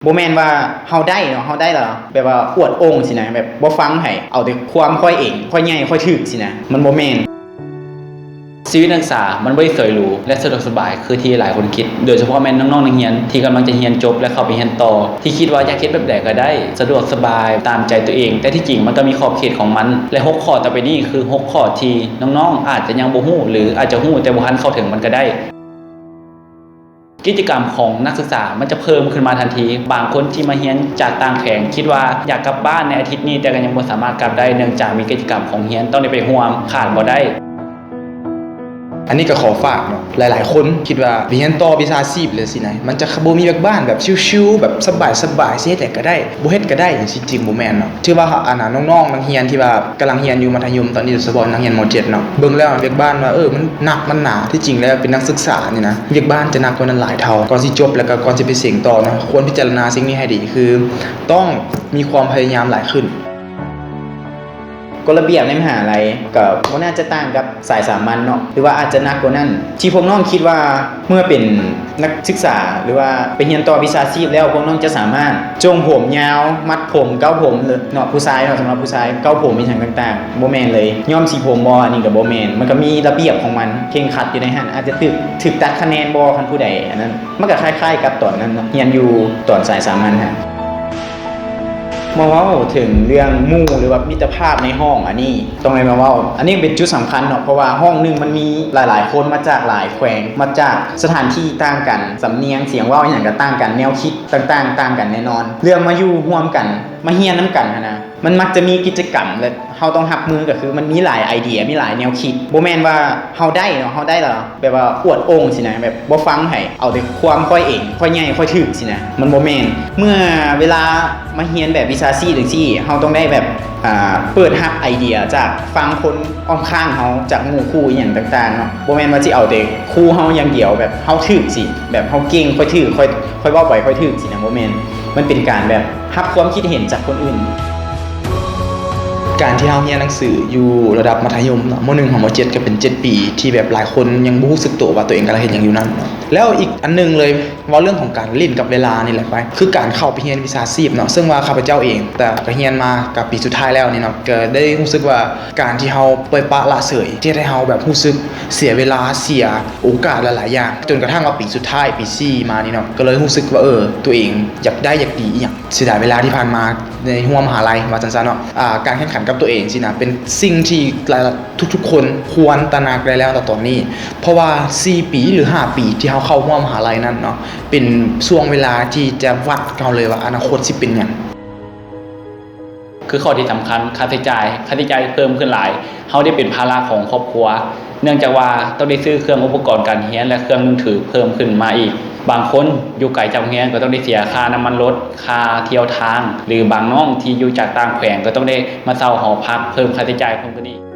ບໍ່ແມ່ນວ່າເຮົາໄດ້ເນາະ ເຮົາໄດ້ແລ້ວແບບວ່າອວດໂອ້ງຊີ້ນະ ແບບບໍ່ຟັງໃຜ ເອົາແຕ່ຄວາມຂ້ອຍເອງ ຂ້ອຍໃຫຍ່ ຂ້ອຍຖືກຊີ້ນະ ມັນບໍ່ແມ່ນ. ຊີວິດນັກສຶກສາມັນບໍ່ໄດ້ສວຍຫຼູ ແລະ ສະດວກສະບາຍຄືທີ່ຫຼາຍຄົນຄິດ, ໂດຍສະເພາະແມ່ນນ້ອງໆນັກຮຽນທີ່ກຳລັງຈະຮຽນຈົບ ແລະ ເຂົ້າໄປຮຽນຕໍ່ ທີ່ຄິດວ່າຢາກເຮັດແບບໃດກໍໄດ້ ສະດວກສະບາຍຕາມໃຈຕົວເອງ, ແຕ່ທີ່ຈິງມັນກໍມີຂອບເຂດຂອງມັນ ແລະ ຫົກຂໍ້ຕໍ່ໄປນີ້ຄືຫົກຂໍ້ທີ່ນ້ອງໆອາດຈະຍັງບໍ່ຮູ້ ຫຼື ອາດຈະຮູ້ແຕ່ບໍ່ທັນເຂົ້າເຖິງມັນກໍໄດ້. ກິດຈະກຳຂອງນັກສຶກສາມັນຈະເພີ່ມຂຶ້ນມາທັນທີ. ບາງຄົນທີ່ມາຮຽນຈາກຕ່າງແຂວງຄິດວ່າຢາກກັບບ້ານໃນອາທິດນີ້ ແຕ່ກໍຍັງບໍ່ສາມາດກັບໄດ້ ເນື່ອງຈາກມີກິດຈະກຳຂອງໂຮງຮຽນຕ້ອງໄດ້ໄປຮ່ວມ ຂາດບໍ່ໄດ້. ອັນນີ້ກໍຂໍຝາກເນາະ ຫຼາຍໆຄົນຄິດວ່າໄປຮຽນຕໍ່ວິຊາຊີບແລ້ວຊີ້ນະ ມັນຈະບໍ່ມີວຽກບ້ານ ແບບຊິວໆ ແບບສະບາຍໆ ຊິເຮັດຫຍັງກໍໄດ້ ບໍ່ເຮັດກໍໄດ້ ຈັ່ງຊີ້ ຈິງບໍ່ແມ່ນເນາະ. ຖືວ່າອັນນ່າ ນ້ອງໆນັກຮຽນທີ່ວ່າກຳລັງຮຽນຢູ່ມັດທະຍົມຕອນນີ້ ໂດຍສະເພາະນັກຮຽນ ມໍເຈັດ ເນາະ ເບິ່ງແລ້ວວຽກບ້ານວ່າ ເອີ ມັນໜັກມັນໜາ ທີ່ຈິງແລ້ວເປັນນັກສຶກສານີ້ນະ ວຽກບ້ານຈະໜັກກວ່ານັ້ນຫຼາຍເທົ່າ. ກ່ອນຊິຈົບ ແລ້ວກໍກ່ອນຊິໄປເສັງຕໍ່ເນາະ ຄວນພິຈາລະນາສິ່ງນີ້ໃຫ້ດີ ຄືຕ້ອງມີຄວາມພະຍາຍາມຫຼາຍຂຶ້ນ. ກົດລະບຽບໃນມະຫາໄລກໍບໍ່ໜ້າຈະຕ່າງກັບສາຍສາມັນເນາະ ຫຼືວ່າອາດຈະໜັກກວ່ານັ້ນ ທີ່ພວກນ້ອງຄິດວ່າເມື່ອເປັນ ນັກສຶກສາ ຫຼືວ່າໄປຮຽນຕໍ່ວິຊາຊີບແລ້ວ ພວກນ້ອງຈະສາມາດໂຈງຜົມຍາວ ມັດຜົມ ເກົ້າຜົມເນາະ ຜູ້ຊາຍເນາະ ສຳລັບຜູ້ຊາຍ ເກົ້າຜົມ ອີ່ຫຍັງຕ່າງໆ ບໍ່ແມ່ນເລີຍ. ຍ້ອມສີຜົມບໍ່ ອັນນີ້ກໍບໍ່ແມ່ນ ມັນກໍມີລະບຽບຂອງມັນ ເຄັ່ງຄັດຢູ່ໃນຫັ້ນ. ອາດຈະຖືກ ຖືກຕັດຄະແນນບໍ່ ຄັນຜູ້ໃດອັນນັ້ນ. ມັນກໍຄ້າຍໆກັບຕອນນັ້ນເນາະ ຮຽນຢູ່ຕອນສາຍສາມັນຫັ້ນ. ມາເວົ້າເຖິງເລື່ອງໝູ່ ຫຼືວ່າມິດຕະພາບໃນຫ້ອງ ອັນນີ້ຕ້ອງໄດ້ມາເວົ້າ ອັນນີ້ເປັນຈຸດສຳຄັນເນາະ ເພາະວ່າຫ້ອງໜຶ່ງມັນມີຫຼາຍໆຄົນ ມາຈາກຫຼາຍແຂວງ ມາຈາກສະຖານທີ່ຕ່າງກັນ ສຳນຽງ ສຽງເວົ້າ ອີ່ຫຍັງກໍຕ່າງກັນ ແນວຄິດຕ່າງໆຕ່າງກັນແນ່ນອນ. ເລື່ອງມາຢູ່ຮ່ວມກັນ ມາຮຽນນຳກັນຫັ້ນນະ ມັນມັກຈະມີກິດຈະກຳ ແລະ ເຮົາຕ້ອງຮັບມື ກໍຄືມັນມີຫຼາຍໄອເດຍ ມີຫຼາຍແນວຄິດ ບໍ່ແມ່ນວ່າເຮົາໄດ້ເນາະ ເຮົາໄດ້ແລ້ວ ແບບວ່າອວດໂອ້ງຊີ້ນະ ແບບບໍ່ຟັງໃຜ ເອົາແຕ່ຄວາມຂ້ອຍເອງ ຂ້ອຍໃຫຍ່ ຂ້ອຍຖືກຊີ້ນະ ມັນບໍ່ແມ່ນ. ເມື່ອເວລາມາຮຽນແບບວິຊາຊີບຈັ່ງຊີ້ ເຮົາຕ້ອງໄດ້ແບບ ອ່າ ເປີດຮັບໄອເດຍຈາກຝັ່ງຄົນອ້ອມຂ້າງເຮົາ ຈາກໝູ່ຄູ່ອີ່ຫຍັງຕ່າງໆເນາະ ບໍ່ແມ່ນວ່າຊິເອົາແຕ່ຄູ່ເຮົາຢ່າງດຽວ ແບບເຮົາຖືກຊີ້ ແບບເຮົາເກັ່ງ ຂ້ອຍຖືກ ຂ້ອຍ ຂ້ອຍເວົ້າໄປ ຂ້ອຍຖືກຊີ້ນະ ບໍ່ແມ່ນ. ມັນເປັນການແບບຮັບຄວາມຄິດເຫັນຈາກຄົນອື່ນ. ການທີ່ເຮົາຮຽນໜັງສືຢູ່ລະດັບມັດທະຍົມເນາະ ມໍໜຶ່ງຫາມໍເຈັດ ກໍເປັນເຈັດປີທີ່ແບບຫຼາຍຄົນຍັງບໍ່ຮູ້ສຶກໂຕວ່າຕົວເອງກຳລັງເຮັດຫຍັງຢູ່ນັ້ນເນາະ. ແລ້ວອີກອັນໜຶ່ງເລີຍ ເວົ້າເລື່ອງຂອງການຫຼິ້ນກັບເວລານີ້ແຫຼະໄປ ຄືການເຂົ້າໄປຮຽນວິຊາຊີບເນາະ ເຊິ່ງວ່າຂ້າພະເຈົ້າເອງ ແຕ່ກໍຮຽນມາກັບປີສຸດທ້າຍແລ້ວນີ້ເນາະ ກໍໄດ້ຮູ້ສຶກວ່າການທີ່ເຮົາປ່ອຍປະລະເສີຍ ເຮັດໃຫ້ເຮົາແບບຮູ້ສຶກເສຍເວລາ ເສຍໂອກາດຫຼາຍໆຢ່າງ ຈົນກະທັ້ງວ່າປີສຸດທ້າຍ ປີສີ່ມານີ້ເນາະ ກໍເລີຍຮູ້ສຶກວ່າ ເອີ ຕົວເອງຢາກໄດ້ ຢາກດີອີ່ຫຍັງ ເສຍດາຍເວລາທີ່ຜ່ານມາໃນຮົ້ວມະຫາໄລ ວ່າຊັ້ນຊະເນາະ. ອາ ການແຂ່ງຂັນກັບຕົວເອງຊີ້ນະ ເປັນສິ່ງທີ່ຫຼາຍ ທຸກໆຄົນຄວນຕະໜັກໄດ້ແລ້ວຕອນນີ້ ເພາະວ່າສີ່ປີ ຫຼື ຫ້າປີທີ່ເຮົາເຂົ້າຮ່ວມມະຫາໄລນັ້ນເນາະ ເປັນຊ່ວງເວລາທີ່ຈະວັດເຮົາເລີຍວ່າອະນາຄົດຊິເປັນຫຍັງ. ຄືຂໍ້ທີ່ສຳຄັນ ຄ່າໃຊ້ຈ່າຍ ຄ່າໃຊ້ຈ່າຍເພີ່ມຂຶ້ນຫຼາຍ ເຮົາໄດ້ເປັນພາລະຂອງຄອບຄົວ ເນື່ອງຈາກວ່າຕ້ອງໄດ້ຊື້ເຄື່ອງອຸປະກອນການຮຽນ ແລະ ເຄື່ອງມືຖືເພີ່ມຂຶ້ນມາອີກ. ບາງຄົນຢູ່ໄກຈາກໂຮງຮຽນກໍຕ້ອງໄດ້ເສຍຄ່ານ້ຳມັນລົດ, ຄ່າທ່ຽວທາງ ຫຼື ບາງນ້ອງທີ່ຢູ່ຈາກຕ່າງແຂວງກໍຕ້ອງໄດ້ມາເຊົ່າຫໍພັກ ເພີ່ມຄ່າໃຊ້ຈ່າຍເພີ່ມຂຶ້ນອີກ.